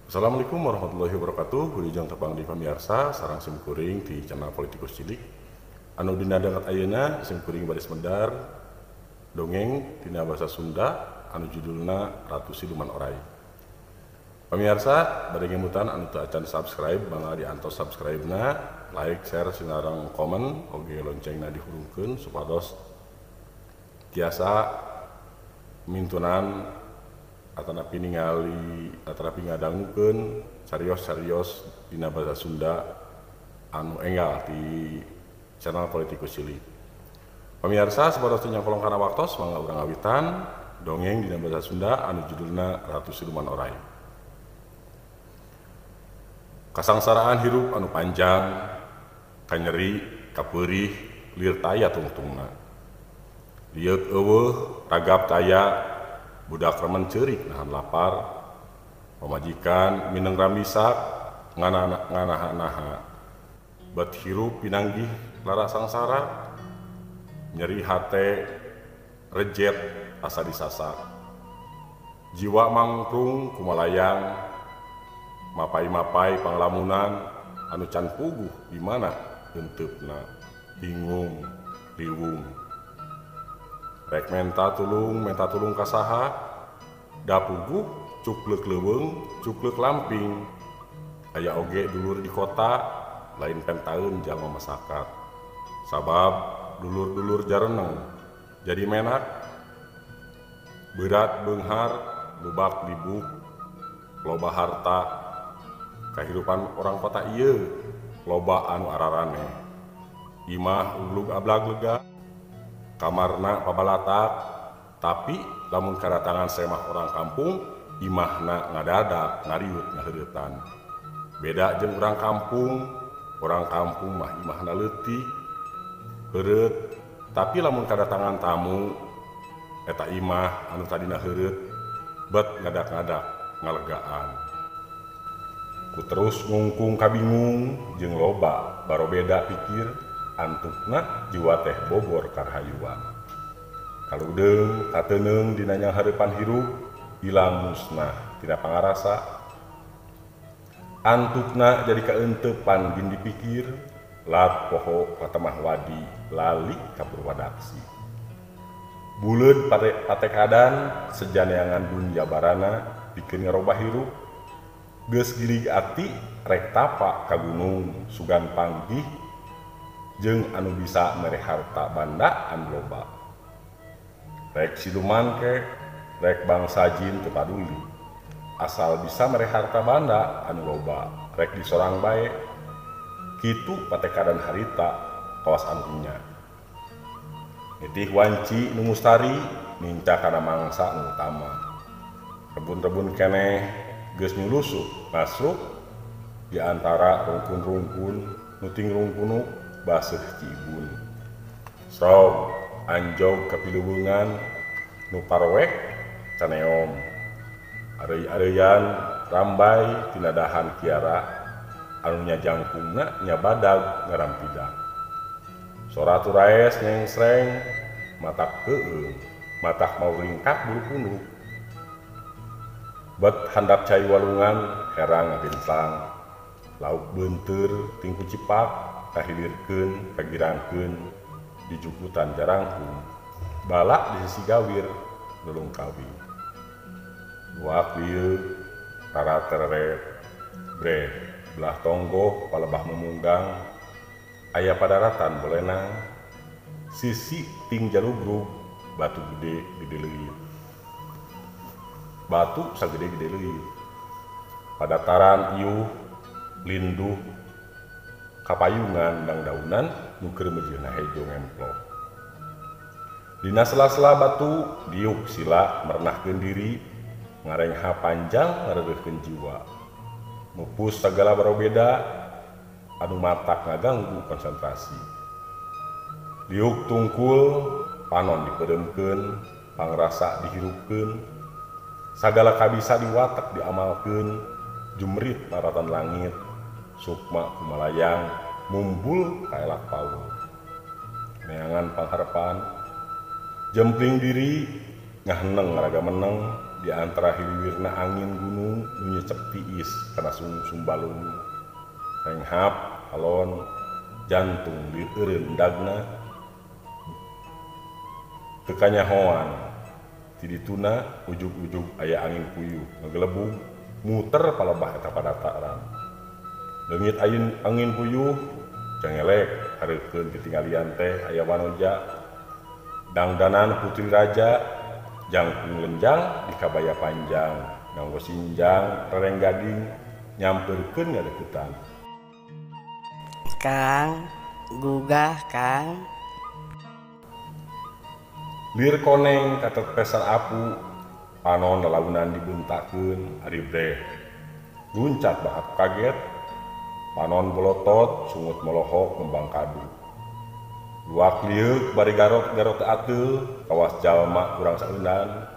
Assalamualaikum warahmatullahi wabarakatuh. Wilujeng tepang di pamirsa sareng sim kuring di channel Politikus Cilik. Anu dina danget ayeuna sim kuring bade medar dongeng dina bahasa Sunda anu judulna Ratu Siluman Oray. Pamirsa bade ngemutan anu teu acan subscribe mangga diantos subscribe-na, like, share, sinareng komen, oge loncengna dihurungkeun supados tiasa mintunan atanapi ningali atanapi ngadangukeun carios-carios dina bahasa Sunda anu enggal di channel Politikus Cilik. Pamirsa sabaros teu nyangkolong kana waktos mangga urang ngawitan dongeng dina bahasa Sunda anu judulna Ratu Siluman Oray. Kasangsaraan hirup anu panjang, kanyeri, kapeurih, lir taya tungtungna. Lieuk eueuh, ragap taya, budak remen ceurik nahan lapar, pamajikan mineng ramisak nganaha-naha, bet hirup pinanggih lara sangsara, nyeri hate rejet asa disasak, jiwa mangprung kumalayang, mapai-mapai panglamunan anu can puguh di mana henteupna, bingung, liwung. Rek menta tulung kasaha, da puguh cukleuk leuweung, cukleuk lamping. Aya oge dulur di kota, lain pentaeun jalma masakat. Sabab dulur-dulur jareneng, jadi menak. Berat beunghar, lubak libuk, loba harta. Kahirupan orang kota ieu, loba anu araraneh. Imah uglug ablag lega, kamarna pabalatak, tapi lamun kadatangan semah orang kampung, imahna ngadadak ngariut ngaheuretan. Beda jeung orang kampung mah imahna leutik, heureut, tapi lamun kadatangan tamu eta imah anu tadina heureut bet ngadak-ngadak ngalegaan. Ku terus ngungkung kabingung jeung loba barobeda pikir, antukna jiwa teh bobor karhayuan. Kaludeung kateneung dina nyanghareupan hirup ilang musnah tina pangarasa. Antukna jadi kaeuntepan bin dipikir, lat poho katemah wadi lali ka purwadaksi. Buleud patekadan sejaneangan dunya barana pikeun ngarobah hirup. Geus gilig ati rek tapa ka gunung sugan panggih jeung anu bisa mere harta banda anu loba. Rek siluman ke, rek bangsa jin teu paduli. Asal bisa mere harta banda anu loba, rek disorang bae. Kitu patekadan harita kawas anu nya. Nitih wanci nu mustari ninca kana mangsa nu utama. Rebun-rebun keneh geus nyulusuk masuk di antara rungkun-rungkun nuting rungkunuk baseuh cibun. Srog anjog kapiluweungan nu parowek caneom. Areuy-areuyan rambai tina dahan kiara anu nyajangkungna nyabadag ngarampidak. Sora turaes nyengsreng matak keueung, matak mau ringkak bulu punuk. Bet handap cai walungan herang ngabincang. Lauk beunteur ting kucipak kahilirkeun kagirangkeun dijukutan jarangkung. Balak di sisi gawir nulung kawi. Luak lieu rara tereret breh belah tonggoh palebah memunggang aya padaratan bolenang sisi ting jalubrug batu gede gede leuit. Batu sagede-gede leuit. Padataran iuh linduh kapayungan dangdaunan nu keur meujeuhna hejo ngemplok. Dina sela-sela batu diuk sila merenahkeun diri, ngarengha panjang ngareureuhkeun jiwa. Mupus sagala barobeda anu matak ngaganggu konsentrasi. Diuk tungkul panon dipeuremkeun, pangrasa dihirupkeun, sagala kabisa diwatek diamalkeun, jumrit maratan langit, sukma kumalayang, mumbul kaelak paul. Neangan pangharepan Jempling diri ngaheneng raga meneng di antara hiliwirna angin gunung nu nyecep tiis kana sumbalung. Renghap alon jantung dieureun dagna teu kanyahoan ti dituna ujug-ujug aya angin puyuh ngagelebug muter palebah eta padataran. Leungit angin puyuh cangelek hareupeun kitinggalian teh aya wanoja dangdanan putri raja jangkung lenjang di kabaya panjang nganggo sinjang rereng gading nyamperkeun ngadeukeutan. Kang, gugah Kang. Lir koneng katetesan apu panon lalaunan dibuntakeun ari breh. Luncat bakat kaget panon bolotot sungut molohok kembang kadu. Luak lieuk bari garot-garot ateul kawas jalma kurang saeunan.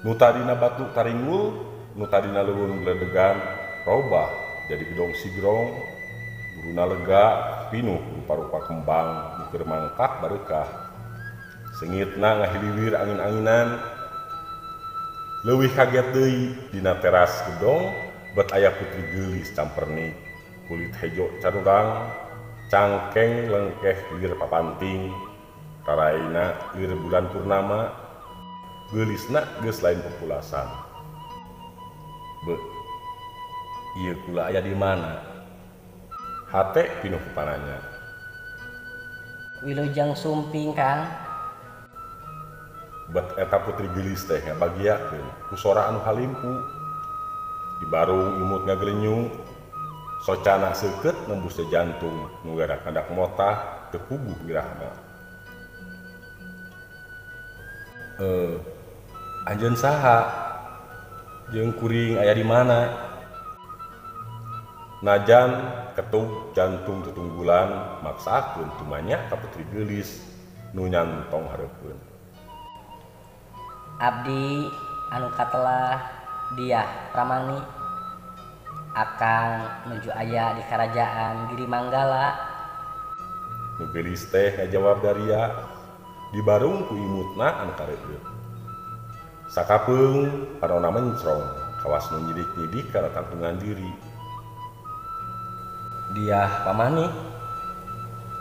Nu tadina batu taringgul, nu tadina leuweung gledegan robah jadi gedong sigrong. Buruna lega pinuh rupa-rupa kembang nu keur mangkak bareukah. Sengitna ngahiliwir angin-anginan. Leuwih kaget deui dina teras gedong bet aya putri geulis campernik, kulit hejo carurang, cangkeng lengkeh lir papanting, raraina lir bulan purnama, geulisna geus lain populasan. Beuh, ieu kula aya di mana? Hate pinuh kupananya. Wilujeng sumping Kang. Bet eta putri geulis teh ngabagiakeun ku sora anu halimpu. Di barung imut ngagelenyung, socana seukeut nembus teh jantung nu gadak-gadak motah teu puguh wirahna. Anjeun saha? Jeung kuring aya di mana? Najan ketug jantung tetunggulan maksakeun tumanya ka putri geulis nu nyantong hareupeun. Abdi anu katelah Diah Pramani akang nuju aya di karajaan Giri Manggala. Nu geulis teh ngajawab daria dibarung ku imutna anu kareueut. Sakapeung panona mencrong kawas nu nyidik-nyidik kana tangtungan diri. Diah Pamani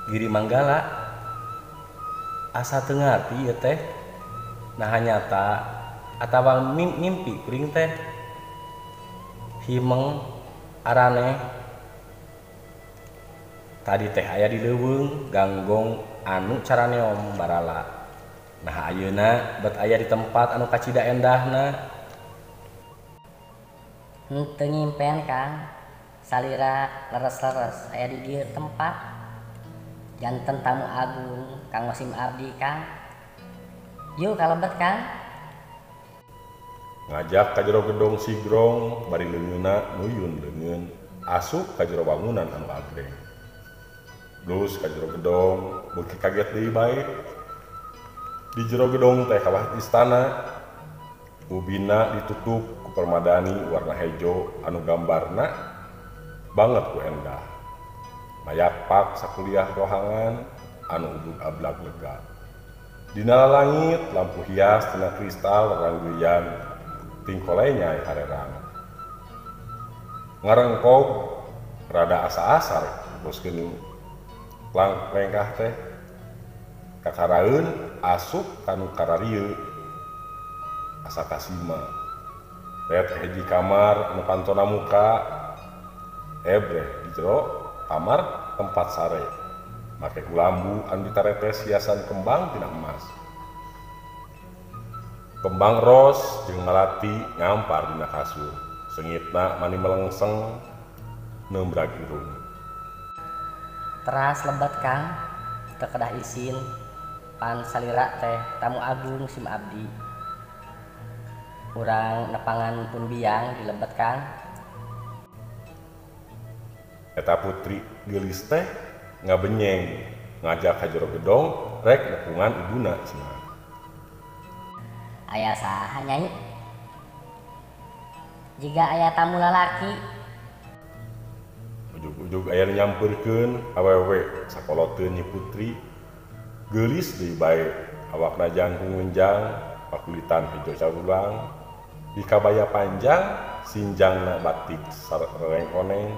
Giri Manggala asa teu ngarti ieu teh. Nah nyata atawa mimpi kuring teh himeng araneh tadi teh aya di leuweung ganggong anu caraneom barala. Nah ayeuna bet aya di tempat anu kacida endahna. Henteu nyimpen Kang, salira leres-leres aya di dieu tempat. Janten tamu agung Kang Wasim abdi Kang. Yuk kalebet Kang. Ngajak ka jero gedong sigrong bari leungeunna nuyun leungeun asup ka jero bangunan anu agreng. Blus ka jero gedong beuki kaget deui bae. Di jero gedong teh kawah istana. Ubina ditutup ku permadani warna hejo anu gambarna banget ku endah. Mayakpak sakuliah rohangan anu ubug ablag lega. Dina langit lampu hias tina kristal rangguyan tingkole nyai harerang. Ngarengkog rada asa-asa boskeun lengkah teh kakaraeun asup kanu kararieu asa kasima. Ret hiji kamar anu pantona muka ebreh di jero kamar tempat sare. Make kulambu anu ditaretes hiasan kembang tina emas. Kembang ros jeung melati ngampar dina kasur. Sengitna mani melengseng neumbrag irung. Teras lebat Kang, teu kedah isin pan salira teh tamu agung sim abdi. Urang nepangan pun biang di lebet Kang. Eta putri geulis teh ngabenyeng ngajak ka jero gedong rek nepungan ibuna cenah. Aya saha Nyai? Jiga aya tamu lalaki. Ujug-ujug aya nu nyampeurkeun awewe sakoloteun Nyi Putri. Geulis deui bae Awakna jangkung ngunjang, pakulitan hejo carulang, di kabaya panjang, sinjangna batik sareng koneng.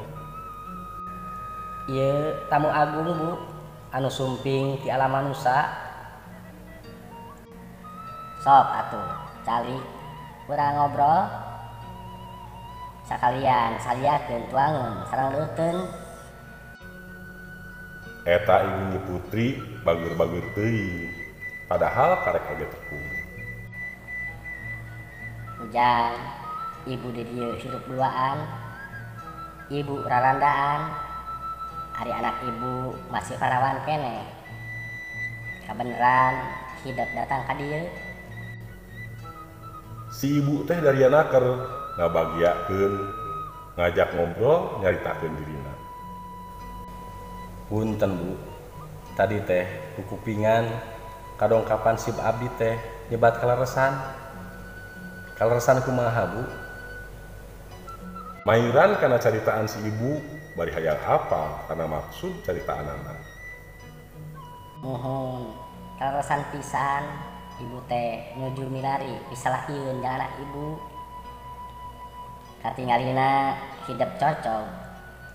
Ieu tamu agung Bu, anu sumping ti alam manusa. Sok atuh, calik urang ngobrol. Sakalian saliakeun tuangeun sareng leuteun. Eta ibu Nyi Putri bageur-bageur teuing, padahal karek oge tepung. Ujang, ibu di dieu hirup duaan, ibu rarandaan, ari anak ibu masih parawan keneh. Kabeneran hidup datang ka dieu. Si ibu teh dari naker ngabagiakeun, ngajak ngobrol nyaritakeun dirina. Punten Bu, tadi teh kukupingan kadongkapan sib abdi teh nyebat kaleresan. Kaleresan kumaha Bu? Mairan kana caritaan si ibu bari hayang apal kana maksud caritaanana. Muhun, kaleresan pisan ibu teh nuju milari pisalahieun jeung anak ibu. Katingalina hidep cocok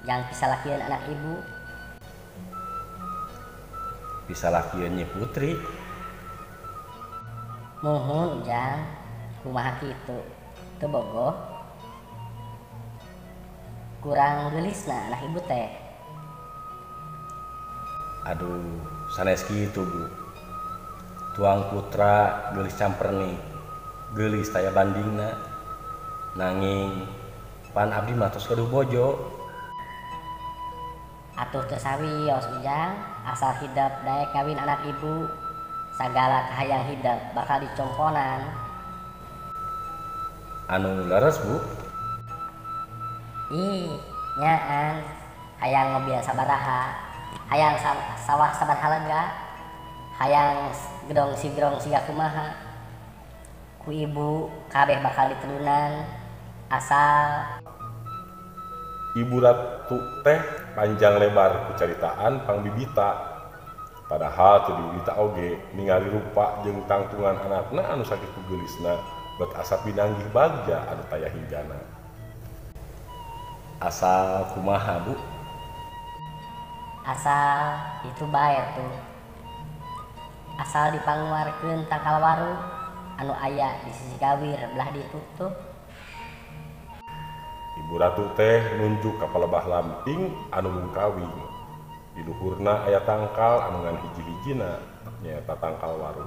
jang pisalahieun anak ibu. Pisalahieun Nyi Putri. Muhun Ujang, kumaha kitu teu bogoh. Kurang geulisna anak ibu teh. Aduh, sanes kitu Bu. Tuang putra geulis camperni, geulis taya bandingna. Nanging pan abdi mah tos gaduh bojo. Atuh teu sawios Ujang, asal hidep daek kawin anak ibu, sagala kahayang hidep bakal dicomponan. Anu leres Bu? Ih, nyaan, hayang mobil sabaraha, hayang sawah sabaraha lega, hayang gedong sigrong siga kumaha. Ku ibu kabeh bakal ditelunan asal. Ibu Ratu teh panjang lebar kucaritaan pangbibita. Padahal teu dibibita oge ningali rupa jeung tangtungan anakna anu sakitu geulisna bet asa pinanggih bagja anu taya hinggana. Asal kumaha Bu? Asal itu bae tuh. Asal dipanguarkeun tangkal waru anu aya di sisi gawir belah ditu tuh. Ibu Ratu teh nunjuk ka palebah lamping anu mungkawing. Di luhurna aya tangkal anu ngan hiji-hijina nyaeta tangkal waru.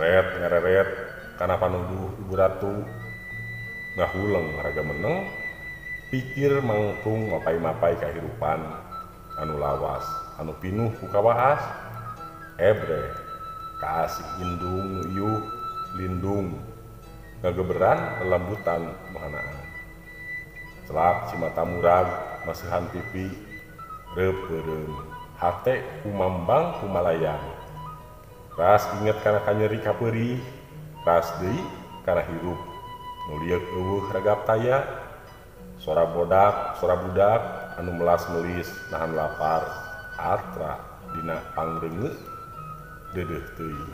Ret ngareret kana panuduh Ibu Ratu ngahuleng raga meneng, pikir mangtung mapai-mapai kahirupan anu lawas anu pinuh ku kawaas. Ebre kaasih indung nu iuh lindung ngageberan lelembutan muhanaan. Celak cimata murag maseuhan pipi reup-reureum hate kumambang kumalayang. Ras inget kana kanyeri kapeurih, ras deui kana hirup nu lieuk eueuh ragap taya. Sora bodak, sora budak anu melas-melis nahan lapar atra dina pangreungeut deudeuh teuing.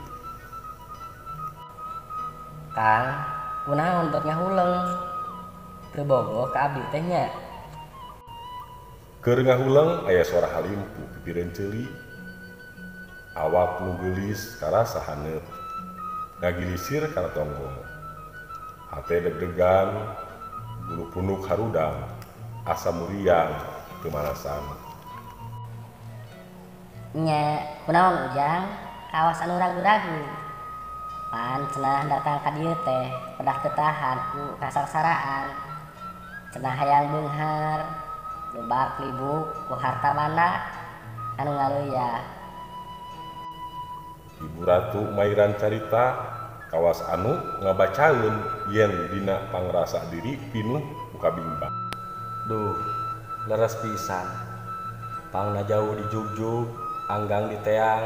Kang, kunaon bet ngahuleng? Teu bogoh ka abdi teh nya. Keur ngahuleng aya suara halimpu pipireun ceuli. Awak nu geulis karasa haneup, ngagilisir kana tonggong. Hate deg-degan, bulu punuk harudang, asa muriang teu marasan. Nya, kunaon Ujang? Kawas anu ragu-ragu. Pan cenah datang ka dieu teh pedah teu tahan ku kasangsaraan. Cenah hayang beunghar, lubak libuk ku harta banda anu ngaleuya. Ibu Ratu mairan carita kawas anu ngabacaeun yen dina pangrasa diri pinuh ku kabimbang. Duh, leres pisan. Pangna jauh dijugjug, anggang diteang,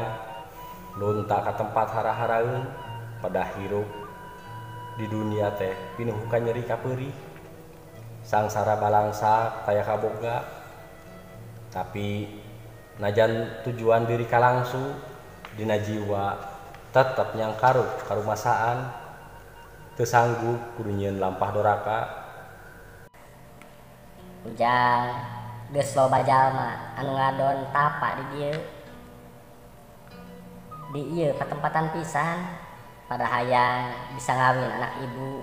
lunta ka tempat hara-haraeun, pedah hirup di dunia teh pinuh ku kanyeri kapeurih. Sangsara balangsa taya kaboga. Tapi najan tujuan diri kalangsu Dina jiwa tetep nyangkaruk karumasaan teu sanggup kudu nyieun lampah doraka. Ujang geus loba jalma anu ngadon tapa di dieu. Di ieu patempatan pisan pada hayang bisa ngawin anak ibu.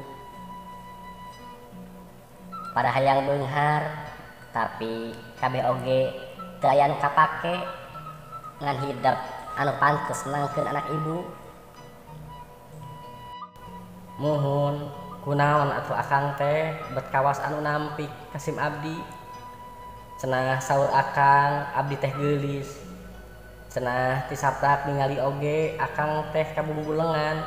Pada hayang beunghar tapi kabeh oge teu aya anu kapake ngan hidep anu pantes nangkeun anak ibu. Muhun kunaon atuh akang teh bet kawas anu nampik ka sim abdi. Cenah saur akang abdi teh geulis. Cenah ti saprak ningali oge akang teh kabungbulengan.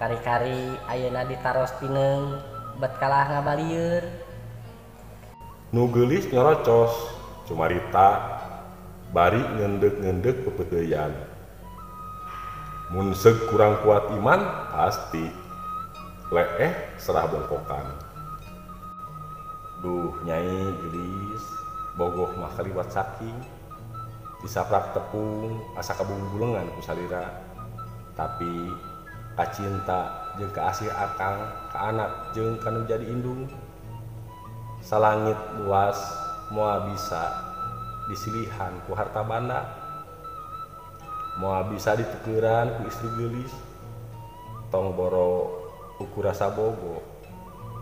Kari-kari ayeuna ditaros pineung bet kalah ngabalieur. Nu geulis nyerocos cumarita bari ngendek-ngendek pepeteuyan. Mun seug kurang kuat iman pasti leeh serah bongkokan. Duh nyai geulis bogoh mah kaliwat saking disaprak tepung asa kabungbulengan ku salira. Tapi kacinta jeung kaasih akang ka anak jeung kanu jadi indung. Salangit luas moal bisa disilihan ku harta banda, moal bisa ditukeuran ku istri geulis. Tong boro ukur rasa bogo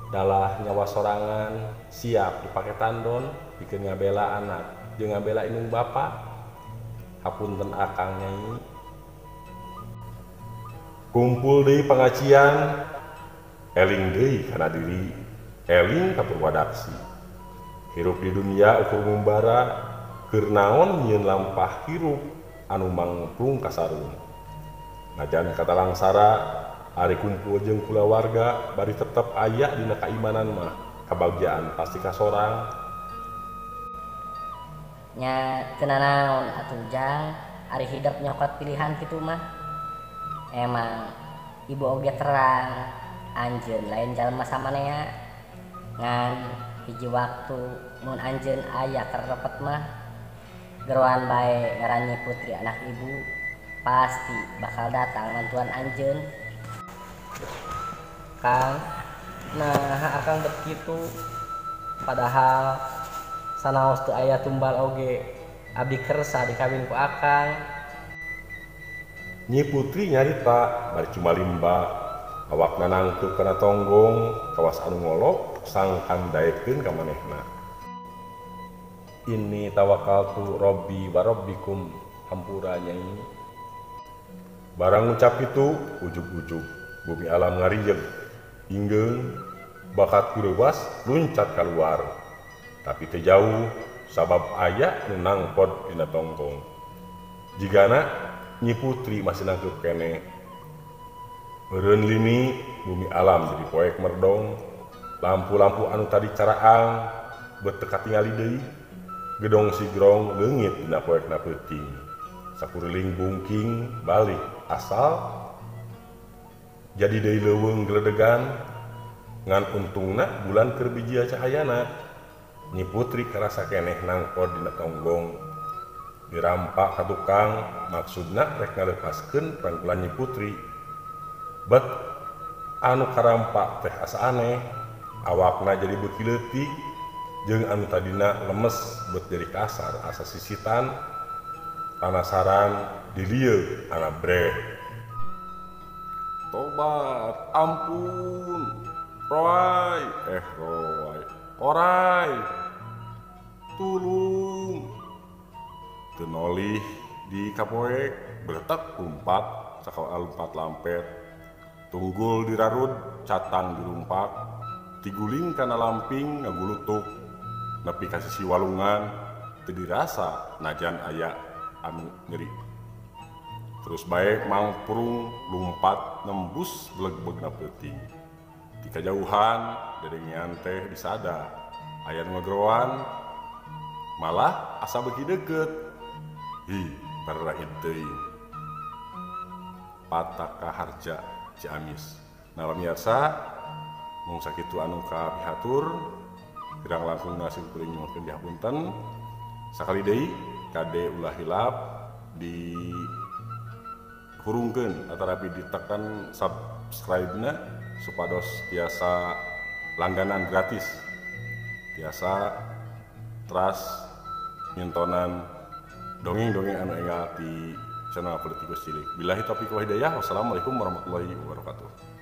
dalah nyawa sorangan siap dipake tandon pikeun ngabela anak jeung ngabela indung bapa. Hapunten akang nyai. Kumpul deui pangajian, eling deui kana diri, eling ka Purwadaksi. Hirup di dunia ukur ngumbara, keur naon nyieun lampah hirup anu mangprung kasarung. Najan katalangsara ari kumpul jeung kulawarga bari tetep aya dina kaimanan mah, kabagjaan pasti kasorang. Nya teu nanaon atuh Jang, ari hidep nyokot pilihan kitu mah. Emang ibu oge terang anjeun lain jalma samanea. Ngan hiji waktu mun anjeun aya karepet mah geroan bae ngaran Nyi Putri anak ibu pasti bakal datang bantuan anjeun. Kang, nah akang bet kitu padahal sanaos teu aya tumbal oge abdi kersa dikawin ku akang. Nyi Putri nyarita bari cumalimba awakna nangkeup kana tonggong kawas anu ngolok sangkan daekeun ka manehna. Inni tawakkaltu robbi wa rabbikum hampura nyai. Barang ngucap itu ujug-ujug bumi alam ngarijeug inggeung bakat kureuwas luncat kaluar. Tapi teu jauh sabab aya nu nangkod dina tonggong. Jigana Nyi Putri masih nangkeup keneh. Eureun lini bumi alam jadi poek merdong. Lampu-lampu anu tadi caraang bet teu katingali deui. Gedong sigrong leungit dina poekna peuting. Sakuriling bungking balik asal jadi deui leuweung geledegan. Ngan untungna bulan keur bijia cahayana. Nyi Putri karasa keneh nangkod dina tonggong. Dirampak ka tukang maksudna rek ngalepaskeun rangkulan Nyi Putri. Bet anu karampak teh asa aneh, awakna jadi beuki leutik jeung anu tadina lemes bet jadi kasar asa sisitan. Panasaran dilieuk ana breh. Tobat, ampun, roai, roai, orai, tulung. Teu nolih di kapoek beletek lumpat sakal lumpat lampet. Tunggul dirarud, catang dirumpak, tiguling kana lamping ngagulutuk. Nepi ka sisi walungan teu dirasa najan aya anu nyeri. Terus bae mangprung lumpat nembus belegbegna peuting. Di kajauhan dedengean teh disada aya nu ngageroan malah asa beuki deukeut. Hi, pararaid teuing. Pataka Harja Ciamis. Nah pamirsa, mung sakitu anu kapihatur, kirang langkung nasi kuring nyuhunkeun dihapunten. Sakali deui kade ulah hilap di Hurungkeun atanapi ditekan subscribe-na supados tiasa langganan gratis, tiasa teras mintonan dongeng-dongeng anu enggal di channel Politikus Cilik. Billahi taufiq wal hidayah. Wassalamualaikum warahmatullahi wabarakatuh.